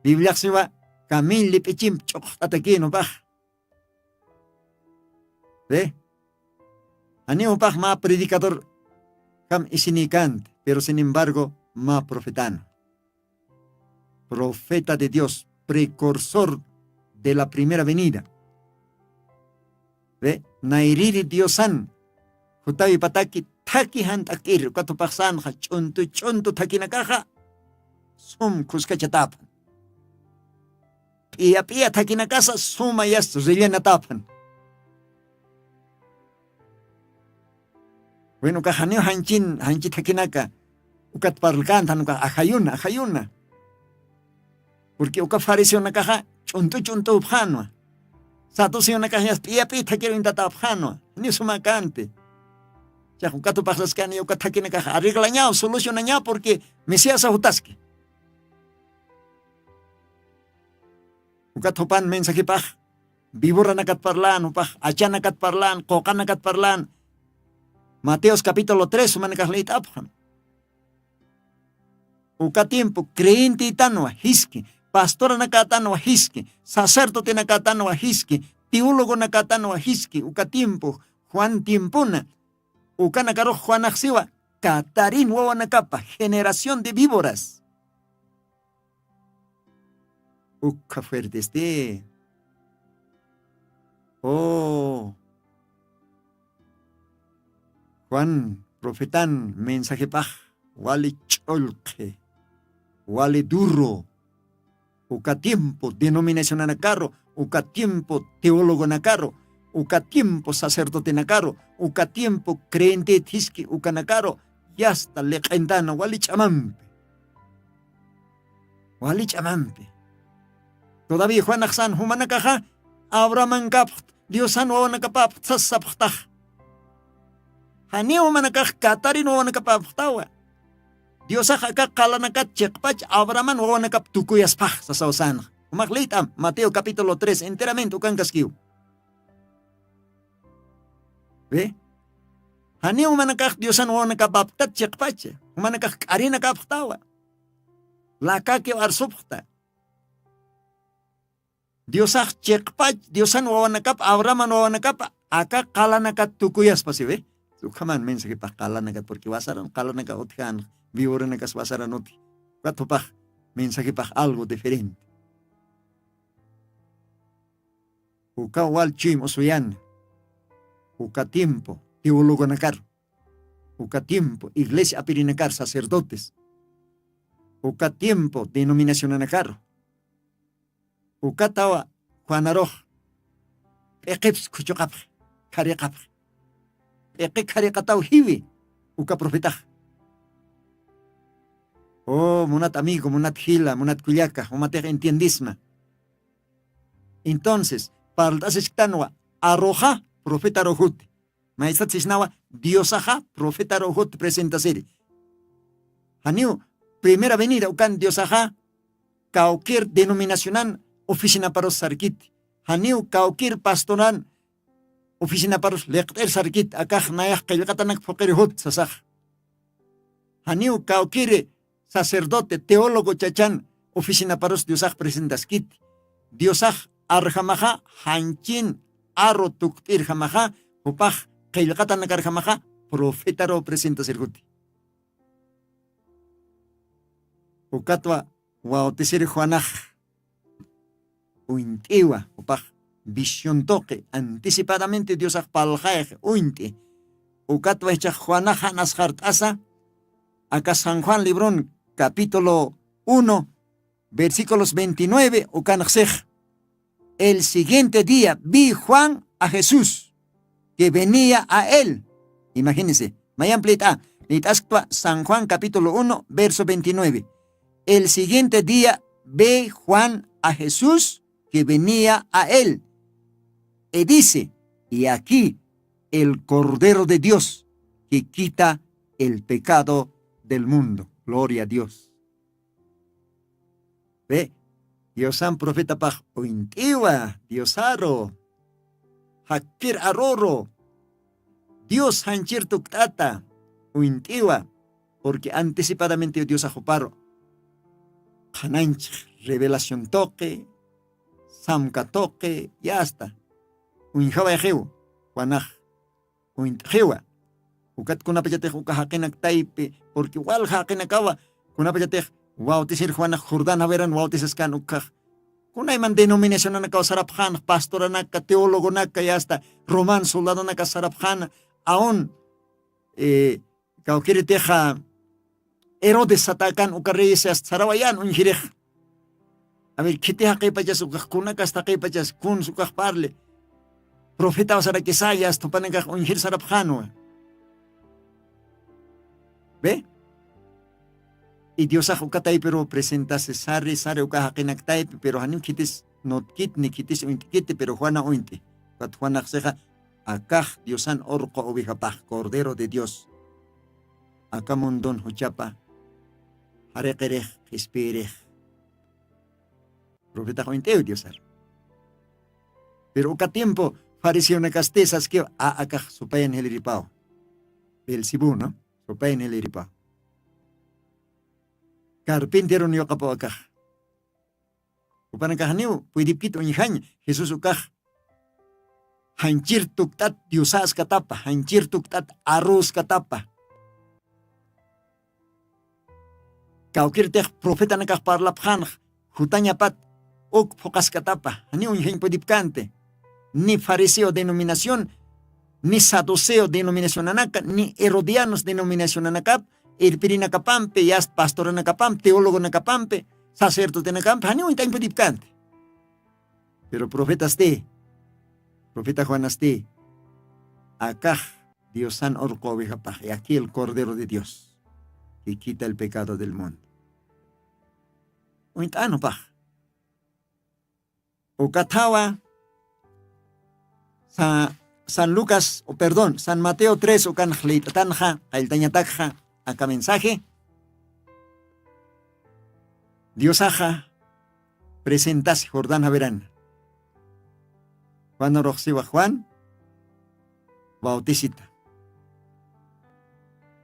bibliaxsiwa kamiñ lip'ichimp ch'uqxt'atakinupax. Ve janiw jupax mä predicador jam isinïkänti pero sin embargo mä profetana. Profeta de dios precursor de la primera venida. Ve nayriri diosan jutawipataki thaki jant'ak'iri ukat jupaxsanxa ch'untu ch'untu thakinakaxa sum khuskachatäphan. P'iya p'iya thakinakasa suma yasta rillanataphan. Bueno ukax janiw janchin janchi thakinaka ukat parlkäntan ukax ajayuna ajayuna. Purqui uka fariseonakaxa ch'unt'u ch'unt'upxanwa. Saduceonakaxñas p'iyap'i thakiruñtatapxanwa. Ni sumakanti. Chax ukatupaxsaskani uka thakinakaxa arreglañaw solucionañaw purqui mesiasa jutaski. Ukat jupan mensajepax vivoranakat parlan jupax achanakat parlan qoqanakat parlan. Mateos capítulo tres jumanakax liyt'apxam. Uka tiempo creyentitanwa jiski, pastoranakatanwa jiski, sacerdotenakatanwa jiski, teologonakatanwa jiski uka tiempo juan tiempona. Ukanakarux juanaxsiwa katarin wawanakapa generación de víboras. Ukha fuertesti. Oh, juan profetan mensajepax wali ch'ullqhi, wali duro. Uka tiempo denominacionanakaru, uka tiempo teologonakaru, uka tiempo sacerdotenakaru, uka tiempo creyentet jiski ukanakaru yasta liq'intana wali ch'amampi. Wali ch'amampi. Todavía juanaxsan jumanakaxa abrahamankapxt diosan wawanakapapxt sas sapxtax. Janiw jumanakax katarin wawanakapapxtawa. Diosax aka qalanakat chiqpach abrahaman wawanakap tukuyaspax sasawsanxa. Jumax liyt'am mateo capítulo tres enteramente ukankaskiw. Janiw jumanakax diosan wawanakapaptat chiqpacha jumanakax k'arinakapxtawa. Lakakiw arsupxta. Diosax chiqpach diosan wawanakap abrahaman wawanakapa aka qalanakat tukuyaspasiwi. Ukhaman mensajepax qalanakat purqui wasaran qalanaka utjanax. Vivoranakas wasaran utji. Ukat jupax mensajepax algo diferente. Uka wal chuyma usuyana. Uka tiempo teologonakar, uka tiempo iglesia apirinakar sacerdotes, uka tiempo denominacionanakar. Ukatawa juanarux p'iqips khuchuqapxi, khariqapxi. P'iqi khariqataw jiwi uka profetax. Oh munat amigo munat jila munat kullaka jumatix entiendisma. Entonces parlt'asisktanwa aruxa profetaruxuti. Maysat sisnawa diosaxa profetaruxuti presentasiri. Janiw primera venida ukan diosaxa kawkir denominacionan oficinaparus sarkiti. Janiw kawkir pastoran oficinaparus liqt'ir sarkiti akax nayax qillqatanak phuqirixuti sasaxa. Janiw kawkiri sacerdote teólogo chachan oficinaparus diosax presentaskiti. Diosax arjamaxa janchin aru tukt'irjamaxa jupax qillqatanakarjamaxa profetaru presentasirkuti. Ukatwa bautisir juanax uñt'iwa jupax vision tuqi anticipadamente diosax palxayxi uñt'i. Ukatwa jichhax juanax jan asxart'asa aka san juan libron capítulo uno versículos veintinueve ukanxsix. El siguiente día vi juan a jesús que venía a él. Imagínese mayamp lït'a lït'asktwa san juan capítulo uno verso veintinueve. El siguiente día ve juan a jesús que venía a él y dice, y aquí el cordero de dios que quita el pecado del mundo. Gloria a dios. Ve, diosan profetapax uñt'iwa diosaru jakkir aruru dios janchir tukt'ata uñt'iwa. Purqui anticipadamente diosax juparu qhananchix revelación tuqi samka tuqi yasta uñjawayxiw. Juanax uñt'xiwa. Ukat kunapachatix uka jaqinak taypi purqui walja jaqinakawa kunapachatix bautisir juanax jordana wiran bautisaskan ukhax kunayman denominacionanakaw sarapxanax pastoranaka teologonaka yasta roman soldadonaka sarapxana aun kawkiritixa herodes satakan uka reyes yasta sarawayan uñjirix. Aver khiti jaqipachas ukax kunakas taqipachas kuns ukax parli profetaw sarakisaya asta jupanakax uñjir sarapxanwa. Ve, Y diosax ukataypiru presentasi sari sari uka jaqinak taypi pero janiw khitis nutkit ni khitis uñt'kiti pero juana uñt'i. Ukat juanaxsixa akax diosan urqu ovejapax cordero de dios. Aka mundun juchapa jariqirix qhispiyirix. Profetax uñt'iw diosar. Pero uka tiempo fariseonakasti saskiw a akax supayan jiliripaw. Belcebú no supayan jiliripaw. Carpinterun yuqapaw akax. Upanakaxniw puydipkit uñjañ. Jesús ukax janchir tukt'at diosaskatapa janchir tukt'at arruskatapa. Kawkirtix profetanakax parlapxanx jutañapat uk phuqaskatapa janiw uñjañ puydipkanti. Ni fariseo denominación ni saduceo denominacionanaka ni herodianos denominacionanakap irpirinakapampi yast pastoranakapampi teologonakapampi sacerdotenakampi janiw uñtañ puydipkanti. Pero profetasti profeta juanasti akax diosan urqu ovejapax y aquí el cordero de dios que quita el pecado del mundo. Uñt'an jupax. Ukathawa san lucas o perdón san mateo tres ukanx liyt'atanxa qalltañatakxa aka mensaje. Diosaxa presentasi jordán jawiran juan uruxsiwa juan bautisita.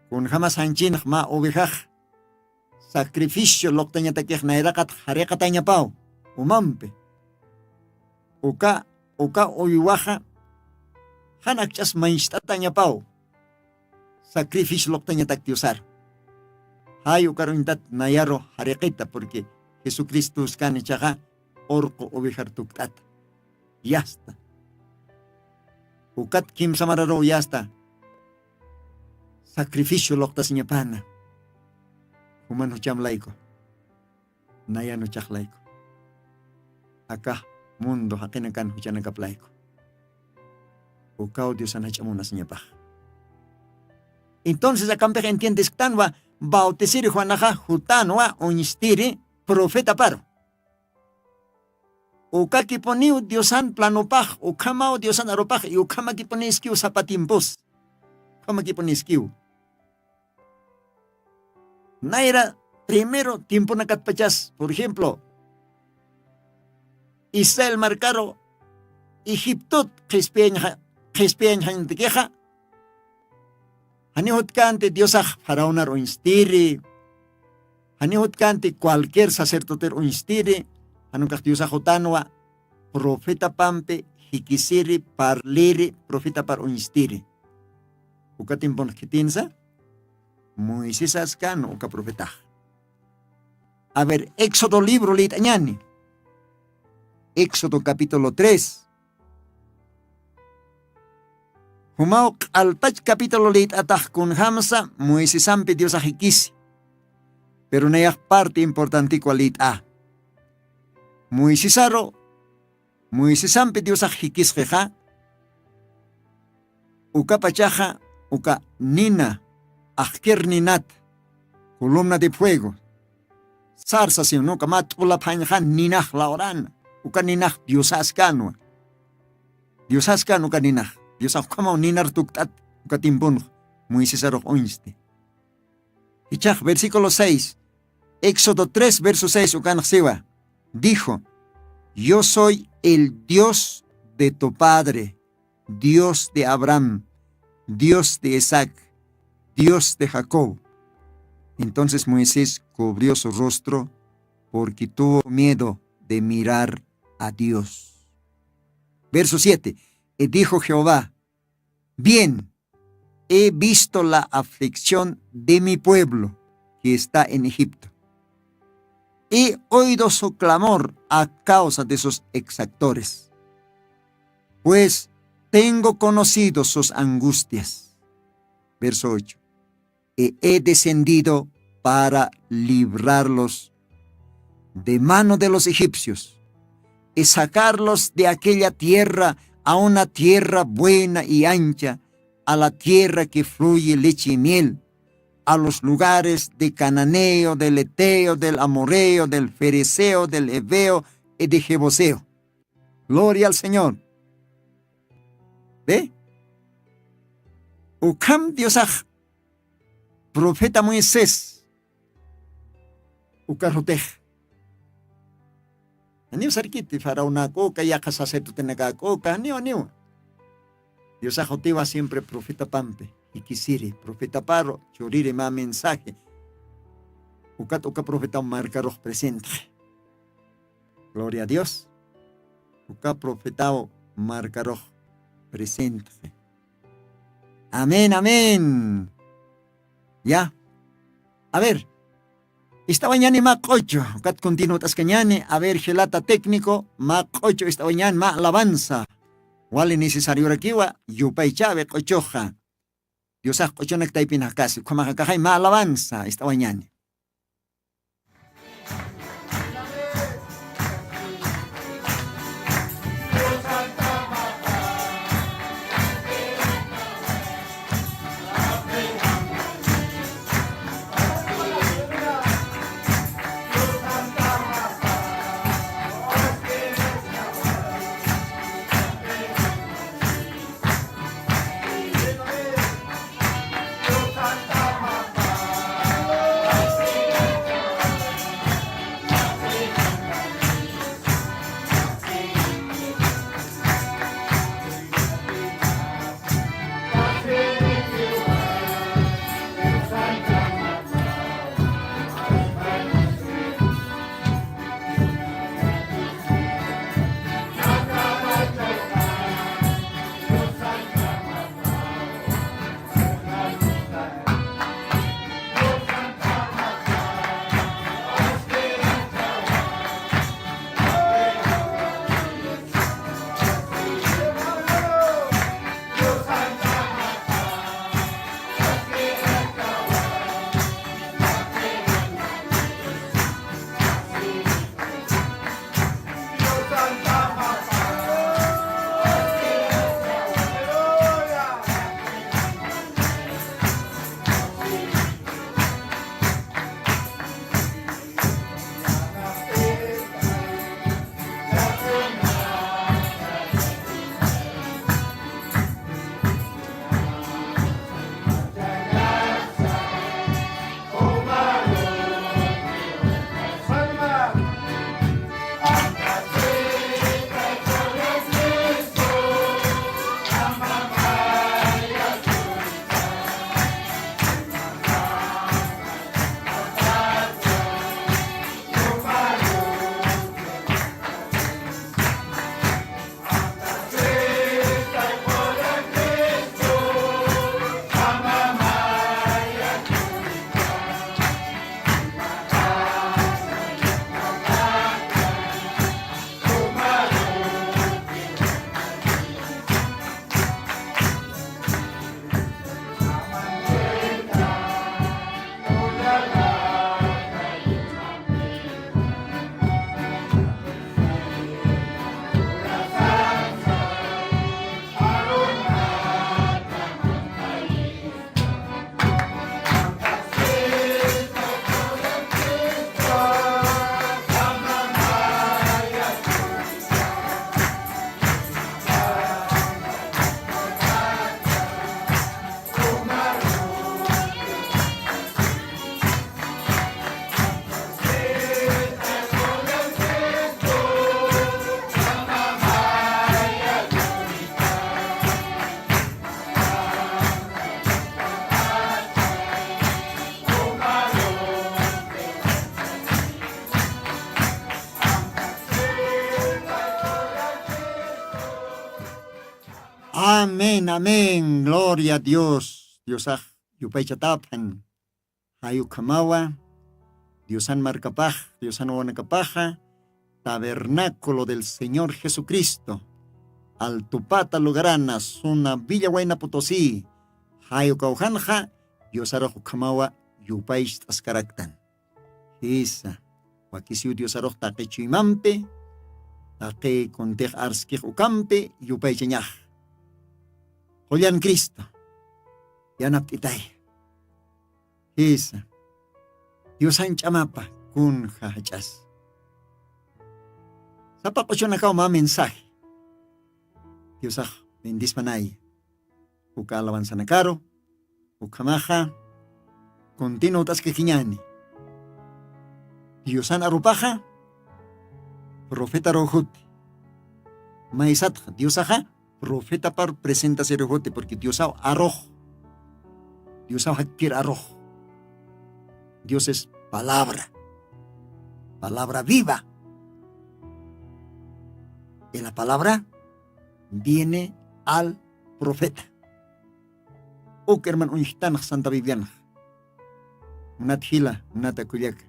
Kunjamas janchinx mä ovejax sacrificio luqtañatakix nayraqat jariqatañapaw umampi. Uka uka uywaxa jan akch'as mancht'atañapaw sacrificio luqtañatak diosar. Jay ukaruñtat nayaru jariqita porque jesucristuskan ichaxa urqu ovejar tukt'ata. Yasta ukat kimsamararuw yasta sacrificio luqtasiñapana. Juman jucham layku nayan juchax layku akax mundo jaqinakan juchanakap layku. Ukaw diosan jach'a munasiñapax. Entonces akampix entiendesktanwa bautisiri juanaxa jutanwa uñstiri profetaparu. Ukakipuniw diosan planopax ukhamaw diosan arupax y ukhamakipuniskiw sapa tiempus ukhamakipuniskiw. Nayra primero tiemponakatpachas por ejemplo israel markaru egiptot qhispiyañxa qhispiyañxañatikixa janiw jutkanti diosax faraonar uñstiri. Janiw jutkanti cualquier sacerdoter uñstiri. Janukax diosax jutanwa profetapampi jikisiri parliri profetapar uñstiri. Uka tiempon khitinsa moisesaskan uka profetax. A ver éxodo libro lït'añani. Éxodo capítulo tres. Jumaw q'alpach capítulo lït'atax kunjamsa moisesampi diosax jikisi. Pero nayax parte importantikwa lït'a. Moisesaru moisesampi diosax jikisqixa uka pachaxa uka nina axkir ninat columna de fuego sarsa sinuka mä t'ulaphañxan ninax lawrana. Uka ninax diosaskanwa. Diosaskan uka ninax diosax ukhamaw ninar tukt'at uka timpunx moisesarux uñsti. Ichax versículo seis éxodo tres verso seis ukanxsiwa dijo: yo soy el dios de tu padre, dios de abraham, dios de isaac, dios de jacob. Entonces moisés cubrió su rostro porque tuvo miedo de mirar a dios. Verso siete. Y dijo jehová: bien, he visto la aflicción de mi pueblo que está en egipto. He oído su clamor a causa de sus exactores, pues tengo conocido sus angustias. Verso ocho. Y he descendido para librarlos de mano de los egipcios y sacarlos de aquella tierra a una tierra buena y ancha, a la tierra que fluye leche y miel, a los lugares de cananeo, del eteo, del amoreo, del fereceo, del heveo y de jebuseo. Gloria al Señor. ¿Ve? Ukham diosax profeta moisés ukarutix aniw sarkiti faraonak'uka yaqha sacerdotenakak'uka aniw aniw. Diosax utiwa siempre profetapampi jikisiri profetaparu churiri mä mensaje. Ukat uka profetaw markarux presentxi. Gloria a dios. Uka profetaw markarux presentxi. Amén amén. Ya. A ver. Ist'awañani mä q'uchu ukat continuwt'askañani a ver jilata técnico mä q'uchu ist'awañani mä alabanza. Wali necesariorakiwa yupaychawi q'uchuxa. Diosax q'uchunak taypinax kasi ukhamaxa kaxay mä alabanza ist'awañani. Amén amén gloria a dios. Diosax yupaychatapxan. Jay ukhamawa diosan markapax diosan wawanakapaxa tabernáculo del señor jesucristo, altupata lugarana suna villa waynaputusi. Jay ukawjanxa diosarux ukhamawa yupaycht'askaraktan. Jisa, wakisiw diosarux taqi chuymampi taqi kuntix arskix ukampi yupaychañax. Qullan cristo, yanapt'itay. Jisa. Diosan ch'amapa kunja jach'as. Sapa q'uchunakaw mä mensaje. Diosax bendispanay. Uka alabanzanakaru ukhamaxa continuw t'askakiñani. Diosan arupaxa profetaruxuti. Maysatxa diosaxa profetapar presentasiruxuti porque diosaw arux. Diosaw jakkir arux. Dios es palabra. Palabra viva. Y la palabra viene al profeta. Uk herman uñjtanax santa biblianax. Munat jila munata kullaka.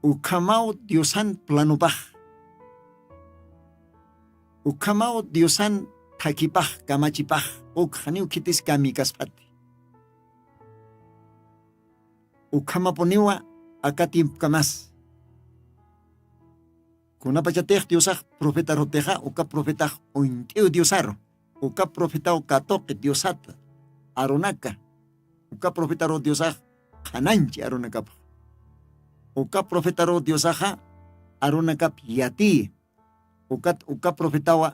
Ukhamaw diosan planupax. Ukhamaw diosan thakipax kamachipax. Uk janiw khitis kamikaspati. Ukhamapuniwa aka tiempokamas. Kunapachatix diosax profetarutixa uka profetax uñt'iw diosaru. Uka profetaw katuqi diosata arunaka. Uka profetaru diosax qhananchi arunakapxa. Uka profetaru diosaxa arunakap yatiyi. Ukat uka profetawa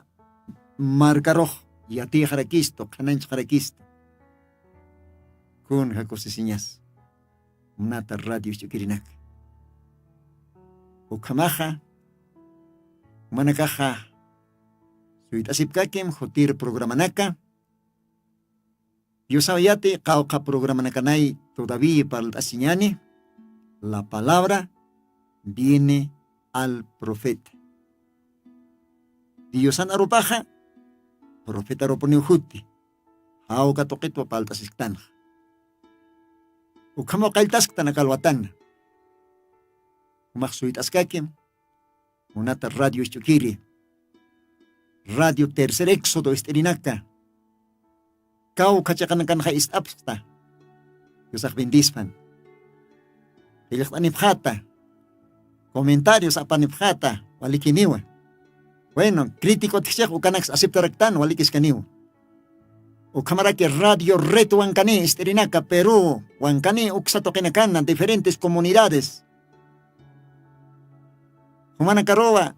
markarux yatiyxarakistu qhananchxarakistu. Kunja kusisiñas munata radio isch'ukirinaka. Ukhamaxa jumanakaxa suyt'asipkakim jutir programanaka. Yusaw yati qawqha programanakanay todavía parlt'asiñani. La palabra viene al profeta. Diosan arupaxa profetarupuniw juti. Jawka tuqitwa parlt'asisktanxa. Ukhamaw qalltasktan aka alwatana. Jumax suyt'askakim munata radio isch'ukiri. Radio tercer éxodo ist'irinaka. Kawkha chiqanakanxa ist'apxta. Diosax bendispan. Qillqt'anipxata. Comentarios apanipxata walikiniwa. Bueno, critico utjchix ukanaks aceptaraktan walikiskaniwa. Ukhamaraki radio red wankani ist'irinaka peru wankani uksa tuqinakana diferentes comunidades. Jumanakaruwa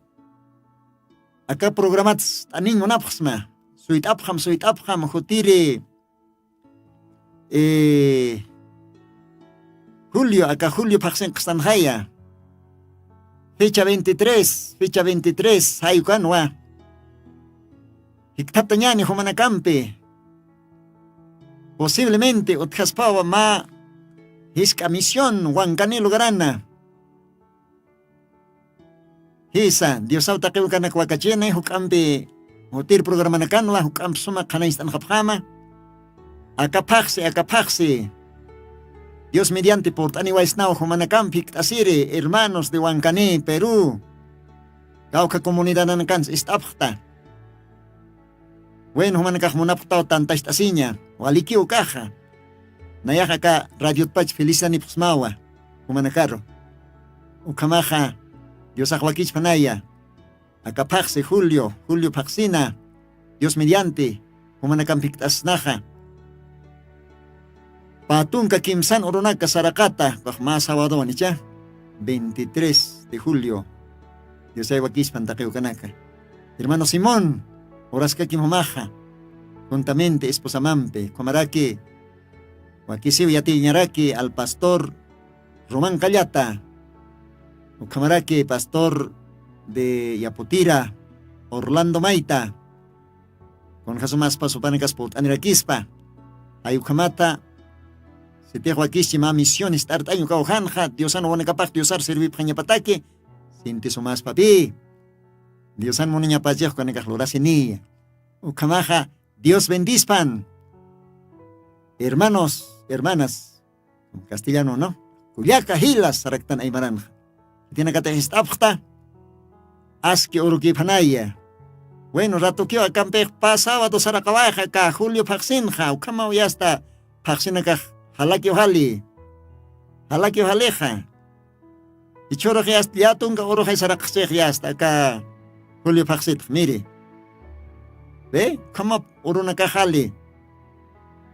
aka programats t'aniñ munapxsma. Suyt'apxam suyt'apxam jutiri. Julio aka julio phaqsinqstanxaya. Fecha veintitrés fecha veintitrés jayukanwa. Jikthaptañani jumanakampi. Posiblemente utjaspawa mä jisk'a misión wankani lugarana. Jisa diosaw taqiwkanak wakachini juk'ampi jutir programanakanwa juk'ampi suma qhanañst'anxapxama. Aka phaqsi aka phaqsi. Dios mediante purt'aniwaysnaw jumanakampi jikt'asiri hermanos de wankani perú. Kawkha comunidadanakansa ist'apxta. Wen jumanakax munapxtaw tantacht'asiña walikiw kaxa. Nayax aka radiotpach felicitanipxsmawa jumanakaru. Ukhamaxa diosax wakichpanaya. Aka phaqsi julio julio phaqsina dios mediante jumanakamphikt'asnaxa. Patunka kimsan urunaka saraqata kax mä sabadon icha veintitrés de julio. Diosay wakispan taqiwkanaka. Hermano simón uraskakim jumaxa juntamente esposamampi ukhamaraki wakisiw yatiñaraki al pastor roman qallata ukhamaraki pastor de yaputira orlando mayta. Kunjasumaspa supanakas purt'anirakispa. Jay ukhamata sitix wakischi mä misiones t'art'añ ukaw janxa diosan wawanakapax diosar servipxañapataki. Sintisumaspapï diosan munañapachix ukanakax lurasiniya. Ukhamaxa dios bendispan. Hermanos hermanas, castellano no kullaka jilas saraktan aymaranxa. Khitinakatix ist'apxta aski urukiphanaya. Bueno ratukiw akampix pasawatu saraqawayxa aka julio phaqsinxa ukhamaw yasta phaqsinakax jalakiw jali. Jalakiw jalixa. Ichhurux yasta llatunka uruxay saraqxchix yasta aka julio phaqsitx miri. Be ukhamap urunakax jali.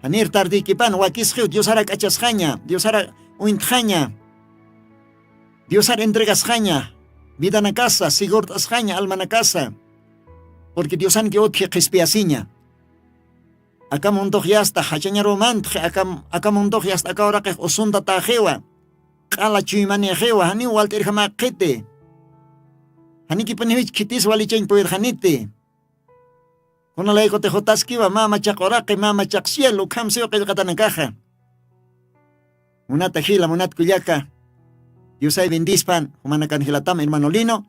Janir tardïkipan wakisxiw, Diosar jak'achasxaña, Diosar uñtxaña, Diosar entregasxaña, vidanakasa, sigurt'asxaña almanakasa. Porque Diosanki utji qhispiyasiña. Aka mundux yasta jachañaruw mantxi, aka, aka mundux yasta aka uraqix usuntatäxiwa, q'ala chuymanïxiwa, janiw walt'irjamäkxiti. Janikipuniwich khitis walichañ puyirxaniti. Kunalaykutix jutaskiwa, mama chaq uraqi, mama chaq cielo, ukham siw qillqatanakaxa. Munata jila, munat kullaka, Diosay bendispan jumanakan jilatam, hermano Lino.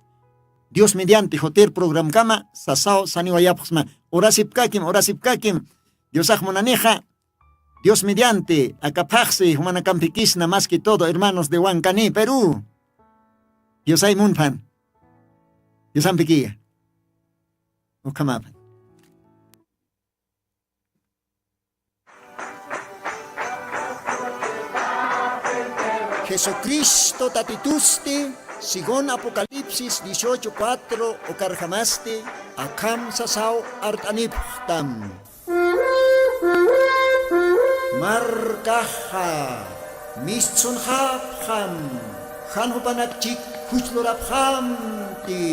Dios mediante jutir programkama sasaw saniwayapxsma. Urasipkakim, urasipkakim. Diosax munanixa, Dios mediante, aka phaxsi jumanakampikisna, más que todo hermanos de Huancaní, Perú. Diosay munphan. Diosampikiya. Ukhamapan. Jesucristo Tatitusti, según Apocalipsis dieciocho cuatro ukarjamasti, akham sasaw art'anipxtam. Markaxa mistsunxapxam, jan jupanakchik juchlurapxamti.